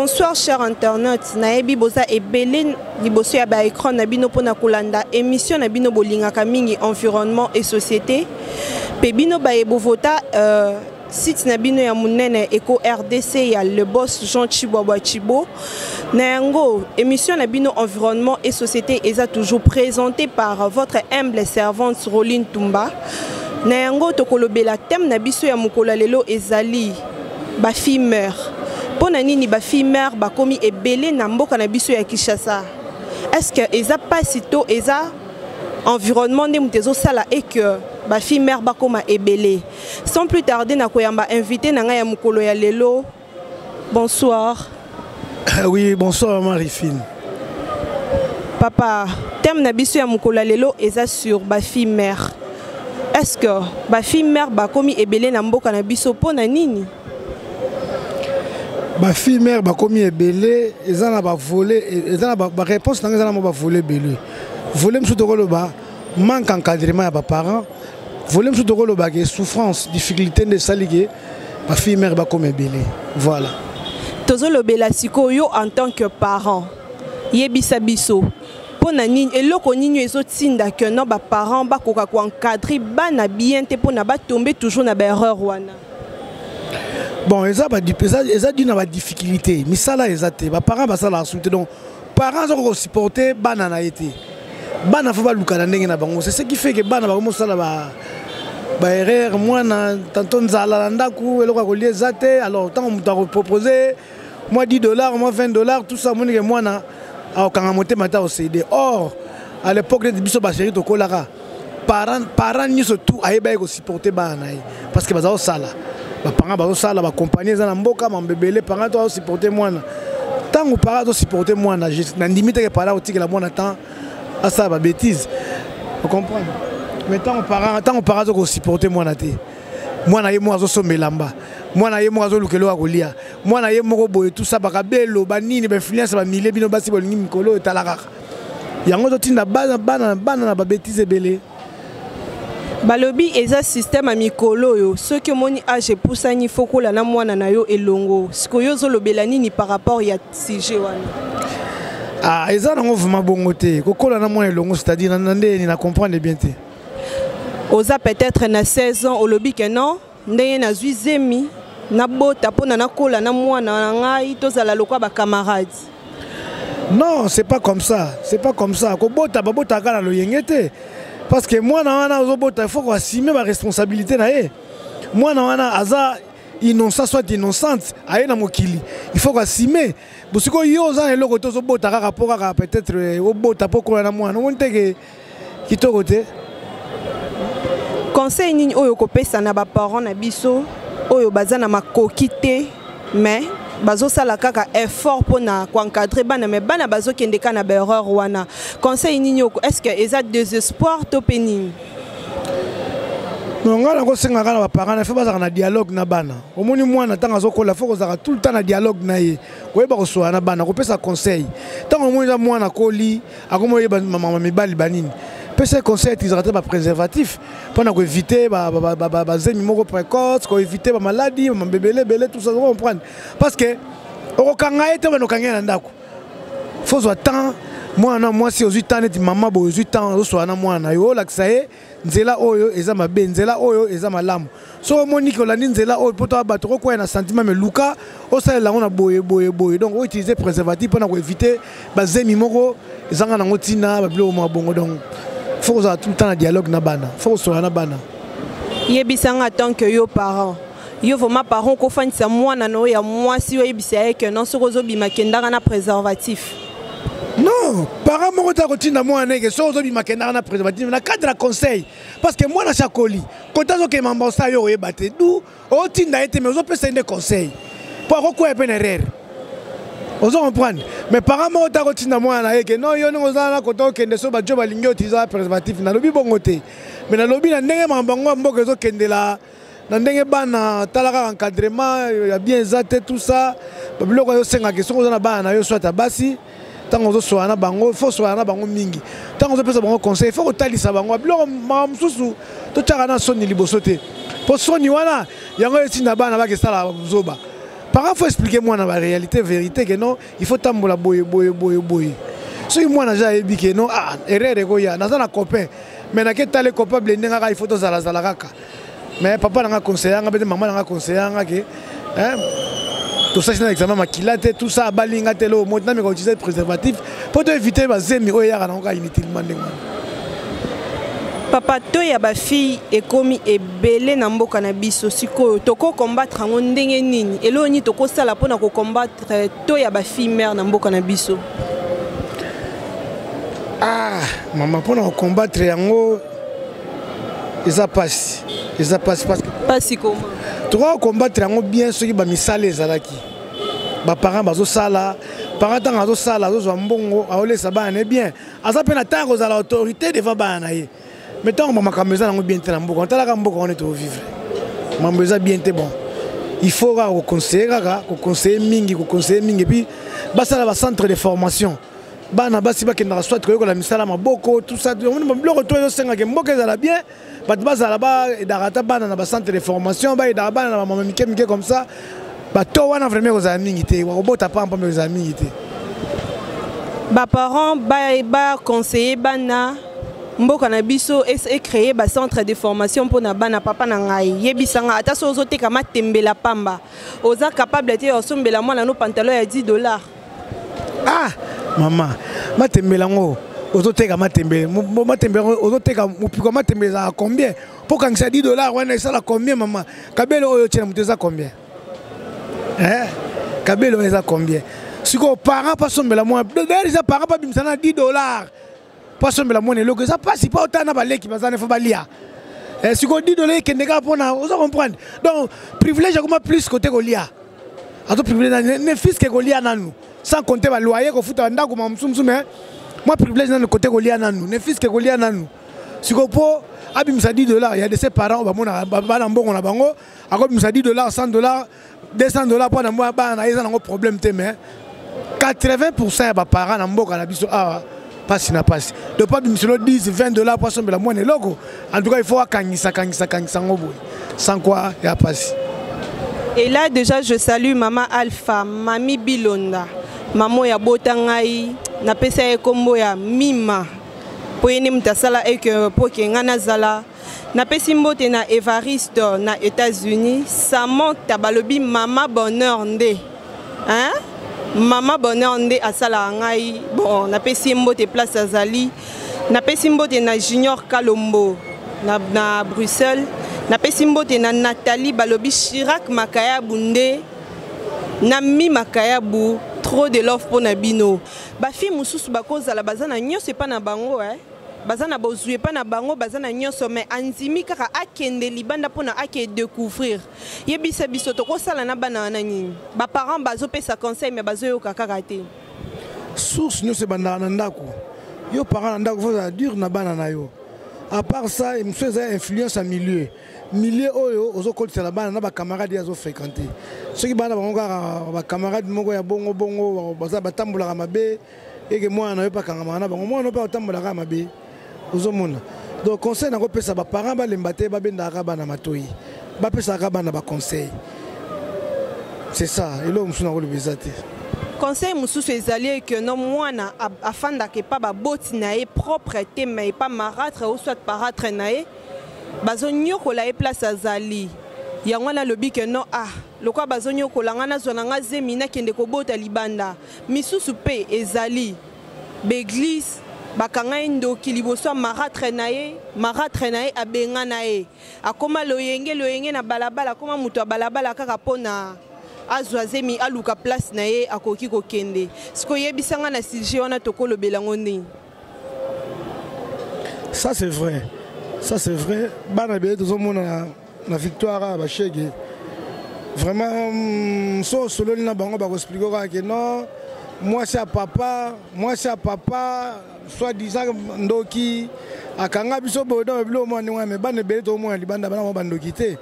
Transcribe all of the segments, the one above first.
Bonsoir cher internaute, nayebi boza ebele liboso ya ba écran na bino pona kolanda émission na bino bolingaka mingi environnement et société. Pe bino baye bovota site na bino ya munene Eco RDC ya le boss Jean Chibwabwa Chibo. Na yango émission na bino environnement et société eza toujours présentée par votre humble servante Roline Tumba. Na yango tokolobela thème na biso ya mokolo ya lelo ezali ba fille mère. Mpo na nini ba fille mère bakomi ebele na mboka na biso ya Kinshasa? Est-ce que eza pasi to eza environnement nde moto ezosala et que ba fille mère bakoma ebele? Sans plus tarder na koyamba invité na ngai ya mokolo ya lelo. Bonsoir. Oui, bonsoir maman Rifine. Papa, thème na biso ya mokolo ya lelo eza sur ba fille mère. Est-ce que ba fille mère bakomi ebele na mboka na biso mpo na nini? Ba fille mère bakomi ebele eza na ba volet, eza na ba réponse na ngai eza na ba volet ebele. Volet mosusu tokoloba manque encadrement ya ba parents. Volet mosusu tokoloba ke souffrance, difficulté nde esali ke ba fille mère bakoma ebele. Voilà. Tozolobela sikoyo en tant que parent, yebisa biso mpo na nini, eloko nini ezotinda que non ba parents bakoka koencadrer bana bien te mpo na batombe toujours na ba erreur wana? Bon, eza ba eza, eza dû na ba difficulté, misala eza te, ba parents basalaka su te, donc parents aza kosupporter bana na ye te, bana fo baluka na ndenge na bango. C'est ce qui fait que bana bakomosala ba erreur. Mwana tantôt nzala na ndako, eloko ya kolia eza te, alors ntango moto akopropose mwa 10 $, mwa 20 $, tout ça, omoni ke mwana akokanga motema te, akocéder. Or à l'époque neti biso bachéri tokolaka, parent nyonso tout ayebaki kosupporter bana na ye parce que baza kosala, baparent bazosala, bacompagnie eza na mboka, mambebele. Parent to azosupporter mwana. Ntango parent azosupporter mwana, nandimi teke parent akotikela mwana temps asala babêtise, ocomprendre? Mais ntango parent azokosupporter mwana te, mwana ye moko azosomba elamba, mwana ye moko azoluka eloko ya kolia, mwana ye moko boye, tout ça, bakabelo banini, bainfluence bamilie. Bino basi bolingi mikolo oyo etala kaka yango, totinda bana, bana, bana na babêtise ebele. Balobi eza système ya mikolo oyo, soki omoni age epusani, fo kola na mwana na yo elongo. Sikoyo ozolobela nini par rapport ya sujet wana? Ah, eza nango vraiment bongo te, kokola na mwana elongo, c'est-à-dire na ndeni na comprendre bien te. Oza peut-être na 16 ans, olobi ke non, ndenge nazwi zemi, nabota mpona nakola na mwana na ngai, tozala lokwa bacamarade. Non, c'est pas comme ça, c'est pas comme ça. Kobota, babotaka kaka na loyenge te, parce que mwana wana ozobota, il faut koassume baresponsabilité na ye. Mwana wana aza innocent soit innocente, aye na mokili, il faut koassume. Bosikoyo yo oza na eloko te, ozobota kaka mpo kaka peut-être obota mpo kola na mwana, omoni teke kitoko te. Conseil nini oyo okopesa na baparent na biso oyo baza na makoki te, mais bazosala kaka effort mpona koencadrer bana, mais bana bazokende kaka na baerreur wana? Conseil nini? Est ce que eza désespoir to mpe nini? Non, ngai nakosenga kaka na baparent na, faut bazalaka na dialogue na bana. Omoni, mwana ntango azokola, faut kozalaka tout le temps na dialogue na ye, koyeba kosola na bana, kopesa conseil. Ntango omoni eza mwana akoli, akomi oyeba mama mibali banini, pesa conseil, utilisaka te bapréservatif mpona koéviter bazemi moko précoce, koéviter bamaladi bamabebele ebele, tout ça, comprendre? Parce que okokanga ye te, bana okanga ye na ndako, faut zwa temps. Mwana mwasi, ozwi temps neti mama boye, ozwi temps, ozosola na mwana na yo, olakisa ye nzela oyo eza mabe, nzela oyo eza malamu. Soki omoni olandi nzela oyo, mpo toya bato kokwea na sentiment, mais luka osalela yango na boye boye boye. Donc outiliser préservatif mpona koéviter bazemi moko ezanga nango ntina, babiloko mwa bongo. Donc faut kozala tout le temps na dialogue na bana, faut kosola na bana. Yebisanga, tant que yo parent, yo vraiment parent, kofandisa mwana na oyo ya mwasi, oyebisa ye ke non, soki ozobima, kendaka na préservatif? Non, parent moko te akotinda mwana eke soki ozobima, kendaka na préservatif. Na cadre ya conseil, parce que mwana si akoli, kota azokema mbosa, yo oyeba te du otinda ye te, mais ozopesa ye nde conseil mpo akokwea mpe na erreur, ozo comprendre? Mais parent moko te akotinda mwana na ye ke non, yo ndenge ozala na kota, okende so bajo balingi otiliza préservatif. Nalobi bongo te, mais nalobi na ndenge makambo yango ya mboka ezokendela, na ndenge bana tala kaka encadrement ya bien eza te, tout ça, babiloko ezosengaka. Soki oza na bana na yo soit ya basi, ntango ozosola na bango, faut osola na bango mingi. Ntango ozopesa bango conseil, faut kotalisa bango biloko. Makambo mosusu totyaka na soni liboso te, mpo soni wana yango etinda bana bakesala zoba. Parent faut expliquer mwana ba réalité, vérité, que non, il faut tambola boye boye boye boye. Soki mwana aza ayebi ke non, ah, erreur ekoya, naza na copain, mais nake tale copain blende kaka, il faut tozalazala kaka. Mais papa nanga conseiller nga, peut-être mama nanga conseiller nga ke, hein, tosasi na examen makila te, tout ça, abalinga te, lo moti nameka utiliser préservatif mpo to éviter bazemi oyo eyaka nango kaka inutilement ndenge wana. Papa, to ya bafille ekomi ebele na mboka na biso. Sikoyo tokocombattre yango ndenge nini? Eloko nini tokosala mpona kocombattre to ya bafille mare na mboka na biso? Ah mama, mpona kocombattre yango eza mpasi, eza mpasi parce que Pasi koma? Tokoka kocombattre yango bien soki bamisala ezalaki, baparent bazosala. Parent ntango azosala, azozwa mbongo, aolesa bana na ye bien, aza mpe na ntango kozala autorité devant bana na ye. Mais ntango bamakambo eza nango bien te na mboka, otalaka mboka wana tovivre, mambo eza bien te. Bon, il faut kaka koconseiller, kaka koconseiller mingi, koconseiller mingi, et puis basala bacentre de formation, bana basi bakendaka soit koyekola misala maboko, tout ça. Biloko to ezosengaka mboka ezala bien, bato bazala baaidaka ata bana na bacentre de formation, baaidaka bana na bamama mike mike comme ça. Bato wana vraiment ekozala mingi te, bakobota pampamba, ekozala mingi te. Baparent baconseiller bana, mboka na biso ecréer bacentre de formation mpona bana. Papa na ngai, yebisanga, ata so ozoteka matembela pamba, oza capable te osombela mwana no pantalon ya 10 $? Ah mama, matembela yango ozoteka, matembele, matembele ozoteka, mopiko ya matembele ezalaka combien? Mpo kangisa 10 $ wana esala combien, mama? Kabele oyo otie na moto eza combien, eh? Kabele oyo eza combien? Sikoyo parent mpo asombela mwana, d'ailleurs eza parent mpo abimisa na 10 $ mpo asombela mwana eloko, eza mpasi, mpo otala na baleki baza ne fo balia. Eh, sikoyo 10 $ ekende kaka mpona, oza comprendre? Donc privilège akoma plus côté kolia, azo privilège ne fût-ce que kolia nanu, sans compter baloyer, kofuta bandako, ma mosusu mosusu. Mais moi privilège nanu côté kolia nanu, ne fût-ce que kolia nanu. Sikoyo mpo abimisa 10 $, ya de ses parents bamonaka bana mbongo na bango, akobimisa 10 $, 100 $, 200 $ mpo na mwa bana na ye, eza nango problème te. Mais 80 % ya baparent na mboka na biso awa, pasi na pasi. Donc po abimiselo 10, 20 $ mpo asombela mwana eloko, en tout cas il faut akangisa, kangisa, kangisa yango boye, sans quoi ya pasi. Et là déjà je salue mama Alpha, mami Bilonda, mama oyo abota ngai, napesa ye nkombo ya Mima mpo ye nde moto asala eke mpo ke ngai nazala. Napesi mbote na Evariste na États-Unis, Samantha, balobi mama Bonheur nde, hein? Mama Bonheur nde asalaka ngai. Bon, napesi ye mbote place azali. Napesi mbote na Junior Kalombo na Bruxelles. Napesi mbote na Nathalie, balobi Chirac Makayabu nde na Mi Makayabu. Trop de love mpo na bino. Bafille mosusu bakozala baza na nyonso epa na bango, eh? Baza na bozwi epa na bango, baza na nyonso, mais andimi kaka akende libanda mpona ake découvrir. Yebisa biso, tokosala na bana wana nini? Baparent bazopesa conseil mais bazoyoka kaka te. Source nyonso ebandaka na ndako. Yo parent na ndako, fozala dur na bana na yo. À part ça, mosusu eza influence ya milieu, milieu oyo ozokotisela bana na bacamarade ye azofréquente. Soki bana bango kaka bacamarade moko ya bongo bongo, baza batambolaka mabe, eke mwana na yo mpe akangamaka na bango, mwana mpe akotambolaka mabe, ozomona. Donc conseil nakopesa baparent, balemba te, babendaka bana matoi, bapesaka bana baconseil, c'est ça. Eloko mosusu nakoloba eza te. Conseil mosusu ezali eke no mwana afandaka epa baboti na ye propre te, mais epa marâtre ou soit parâtre na ye, bazonyokola ye place azali. Yango wana alobi ke non, ah, lokola bazonyokola ngai, nazwa na nga zemi, nakende kobota libanda. Misusu mpe ezali baeglise, bakanga ye ndoki liboso ya marâtre na ye, marâtre na ye abenga na ye, akóma loyenge loyenge na balabala, akóma moto ya balabala kaka mpona azwa zemi, aluka place na ye akoki kokende. Sikoyo yebisa nga, na sujet wana tokolobela yango ndenge? Ça c'est vrai, ça c'est vrai. Bana ebele tozomona na Victoire ya bashege, vraiment, so osololi na bango, bakoexpliquer kaka ke non, mwasi ya papa, mwasi ya papa soit disant ndoki akanga biso boye. Donc biloko mwa ndenge wana. Mais bana ebele tozomona libanda, bana mwa bandoki te.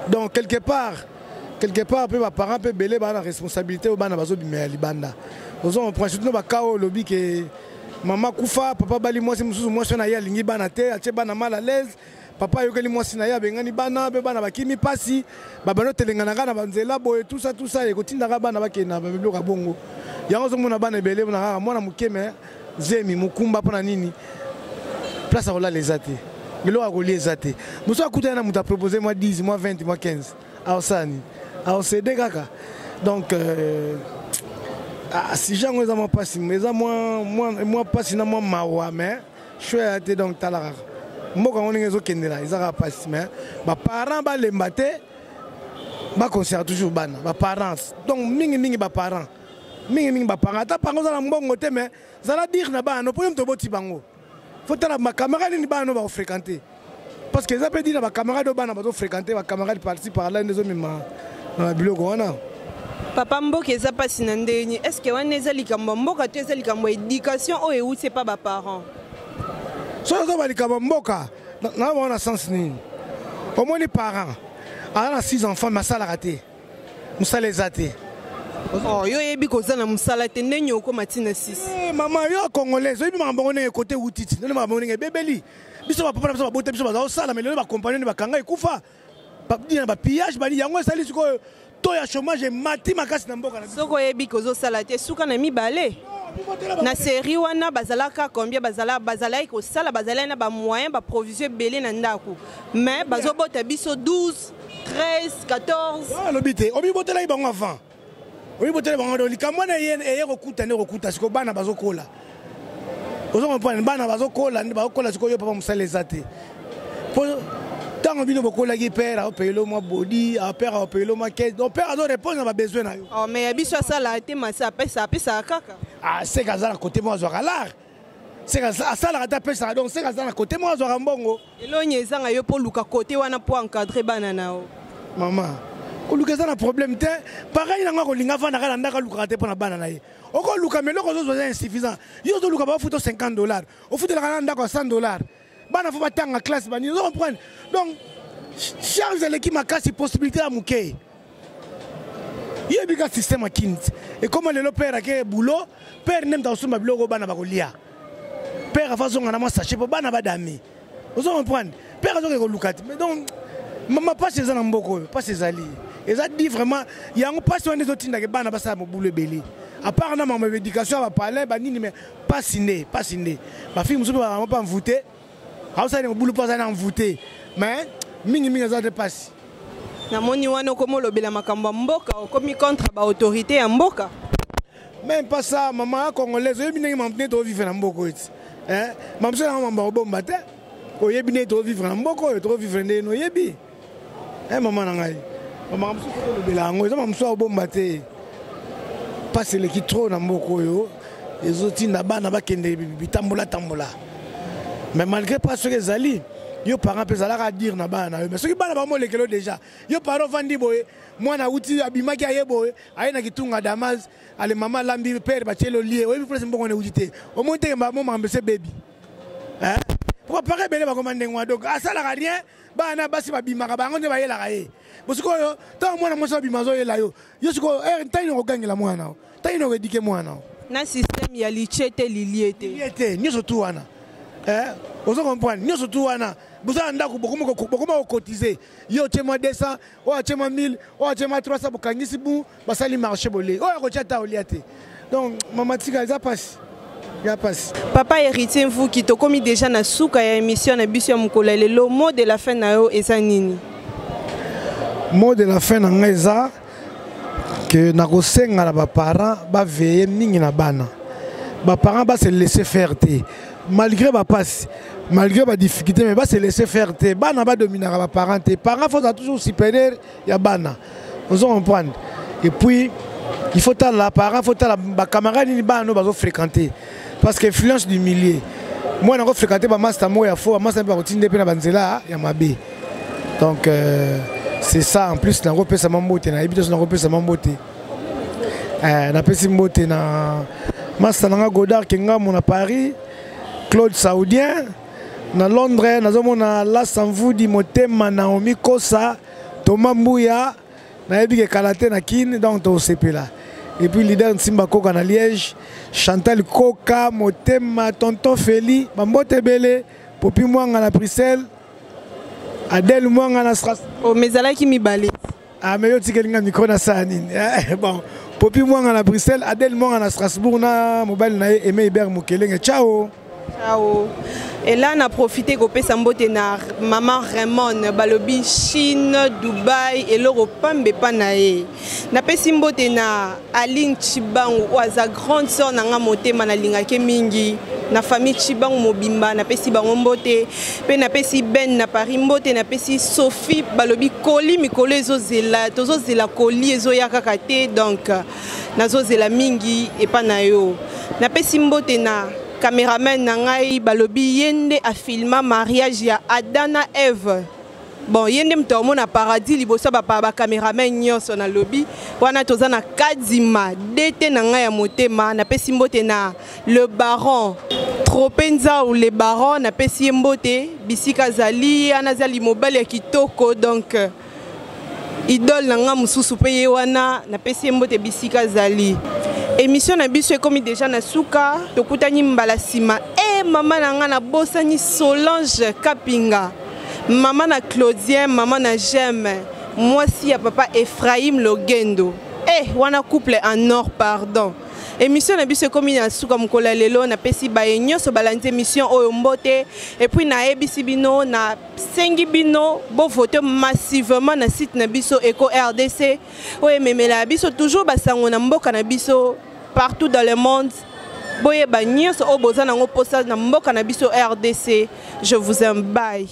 Donc quelque part, quelque part mpe baparent mpe ebele baa na responsabilité oyo bana bazobimela libanda. Ozo comprendre? Surtout na baka oyo olobi ke mama kufa, papa bali mwasi mosusu, mwasi wana ye alingi bana te, atie bana mal à l'aise. Papa ayokeli mwasi na ye, abengani bana mpe bana bakimi mpasi, babandi otelenganaka na banzela boye, tusa tusa, ekotindaka bana bakende na biloko ya bongo. Yango ozomona bana ebele na kaka mwana moke me zemi mokumba. Mpo na nini? Place ya kolala eza te, biloko ya kolia eza te. Mosu akutani na moto apropose mwa 10, mwa 20, mwa 15, aosala nini? Aosede kaka. Donc sujet yango eza mwa mpasi, eza mwa mpasi na mwa mawa, mais choix ya te. Donc tala kaka mboka yango ndenge ezokendela, eza kaka mpasi. Mais baparent balemba te, baconseillaka toujours bana, baparents. Donc mingimingi baparent, mingimingi baparent. Ata parent oza na mbongo te, mais zala dire na bana no, mpo yo moto oboti bango. Faut tala bacamarade nini bana no bakofréquente, parce que eza mpe di na bacamarade oyo bana bazofréquente, bacamarade par-ci par-là nde ezomema na biloko wana. Papa, mboka eza mpasi na ndeni. Est ce que wana eza likambo ya mboka to eza likambo ya éducation oyo euti epa baparent? Soki ozoba likambo ya mboka, na bango na sens nini? Omoni, parent aza na 6 enfants mais asalaka te, mosala eza te. Oh, yo oyebi koza na mosala te, ndenge okóma ntina 6? Mama, yo congolaise, oyebi makambo yango ndenge ekote euti ti ndenge makambo ndenge ebebeli biso. Bapapa na biso babota biso, baza kosala, mais lelo bakompagnie nde bakanga, ekufa na bapillage bani. Yango esali sikoyo taux ya chômage emati makasi na mboka na biso. Soki oyebi kozosala te, suka na mibale na série wana, bazalaka combien? Bazalaki kosala, bazalaki na bamoyen, baprovision ebele na ndako, mais bazobota biso 12, 13, 14. Alobi te, omibotelaki bango avant, omiboteli bango. Donc likambo wana eye kokuta nde kokuta. Sikoyo bana bazokola, ozo comprendre, bana bazokola nde bazokola. Sikoyo yo papa, mosala eza te. Po ntango bino bokolaki, père aopeyelo mwa bodi, père aopeyelo mwa kese, donc père azorépondre na babesoin na yo. Oh, mais ya biso asala te, masi apesa, apesaka kaka. Ah, seka aza na kote moko azwaka lar, seka asalaka te, apesaka. Donc seka aza na kote moko azwaka mbongo. Elongi ezanga yo mpo luka kote wana mpo encadre bana na yo. Mama, koluka eza na problème te. Pareil nango, akolinga avandaka na ndako, alukaka te mpo na bana na ye. Okoluka, mais eloko ozozwa eza insuffisant. Yo ozoluka, bafuta 50 $, ofutelaka na ndako ya 100 $, bana faut batanga classe banini, ozo comprendre? Donc charge eleki makasi, possibilité ya moke. Yebi ka système ya kini ekóma lelo, père ake boulot, père nde moto akosomba biloko bana bakolia, père afa azonga na mwa sachet mpo bana badami, ozo comprendre? Père azoke koluka te. Mais donc mama, mpasi eza na mboka oyo, mpasi ezali, eza di vraiment. Yango mpasi wana ezotindaka bana basala mobulu ebele, à part na makambo ya éducation ya bapalin banini. Mais mpasi nde, mpasi nde. Bafille mosusu mpe bazala mpe envoûté, aosala mobulu mpo azali na envoûté, mais mingimingi eza te mpasi. Namoni wana okomi olobela makambo ya mboka, okomi contre baautorité ya mboka. Même pas ça, mama ya congolaise, oyebi ndenge mambo ndenge tovivre na mboka oyo ti mamso yango, mambo akobomba te. Oyebi ndenge tovivre na mboka oyo, tovivre ndenge oyebi. Mama na ngai, makambo mosusu tolobela yango, eza mamosusu akobomba te. Mpasi eleki trop na mboka oyo, ezotinda bana bakende bitambola tambola. Mais malgré pas, soki ezali yo parent mpe, ezalaka dire na bana na yo. Mais soki bana bamolekelo déjà, yo parent ovandi boye, mwana awuti, abimaki, aye boye, aye na kitunga damas, ale mama alambi, père batieli olie, oyebi place mbongo na euti te. Omoni teke mo makambo ese bebi po papa ebele bakoma ndenge wana. Donc asalaka rien, bana basi babimaka, bango nde bayelaka ye. Bo sikoyo ntango mwana mwasi abima, azoyela yo, yo sikoyo ntango okogangela mwana o, ntango okoéduquer mwana o? Na système ya litie te, lilie te. Lilie te, nyonso tu wana, ozo comprendre? Nyonso tu wana, boza na ndako, bokoma kocotiser. Yo otie mwa 200, oyo atie mwa 1000, oyo atie mwa 300, bokangisi bu, basali marché, bolei, oyo akotia ta olia te. Donc mama, tika, eza pasi, ya pasi. Papa Héritier Mvuki, tokomi déjà na suka ya émission na biso ya mokolo ya lelo. Mot de la fin na yo eza nini? Mot de la fin na ngai eza ke nakosenga na baparent baveille mingi na bana. Baparent base laisser faire te, malgré bapasi, malgré badifficulté, mais base laisser faire te. Bana badominaka baparent te. Parent faut toujours supérieur ya bana, ozo comprendre? Et puis il faut tala parent, faut tala bacamarade nini bana no bazofréquenter, parce que influence du milieu, mwana akofréquenter bamasta moko ya fo, bamasta mpe bakotinde mpe na banzela ya mabe. Donc c'est ça. En plus nakopesa ma mbote, nayebi te so nakopesa ma mbote. Napesi mbote na masta nanga Godard Kengamo na Paris, Claude Saoudien na Londres, nazomona Lasamvudi Motema, Naomi Kosa, Thomas Mbuya, nayebi ke kala te na Kine, donc tosepela. Et puis leader Nsimba Koka na Liège, Chantal Koka Motema, tonton Feli, bambote ebele, Popi Mwanga na Bruxelles. Adèle Mwanga na Strasbourg. Oh, mais ezalaki mibale. Ah, mais yo tikeli nga micro na sala nini? Eh, bon, Popi Mwanga na Bruxelles, Adèle Mwanga na Strasbourg na mobali na ye Aimé Hubert Mokelenge. Ciao. Ciao. Et là, on a profité kopesa mbote na maman Raymond balobi Chine, Dubaï eloko pambe pa na ye. Napesi mbote na Aline Chibangu oyo aza grande sœur na nga motema nalingaki mingi na famille Chibangu mobimba, napesi bango mbote. Mpe napesi Ben na Paris mbote, napesi Sophie balobi koli mikolo ezozela, tozozela koli ezoya kaka te, donc nazozela mingi epa na yo. Napesi mbote na cameraman na ngai balobi ye nde afilma mariage ya Adam na Eve. Bon, ye nde moto amona paradis liboso ya bacameraman nyonso. Nalobi wana toza na Kadima dete na ngai ya motema. Napesi mbote na le baron Trope Nzau, le baron, napesi ye mbote bisika azali wana, azali mobali ya kitoko, donc idole na nga mosusu mpe ye wana, napesi ye mbote bisika azali. Émission na biso ekomi déjà na suka, tokutani mbala nsima. E mama na nga, nabosani Solange Kapinga, mama na Claudien, mama na Geme, mwasi ya papa Ephraim Logendo. E wana couple en or, pardon. Émission na biso ekomi na suka mokolo ya lelo. Napesi baye nyonso balandi émission oyo mbote, et puis nayebisi bino, nasengi bino bovote massivement na site na biso Eco RDC oyo ememela biso toujours basango na mboka na biso partout dans le monde. Boyeba nyonso oyo boza nango mposa na mboka na biso RDC. Je vous aime, bye.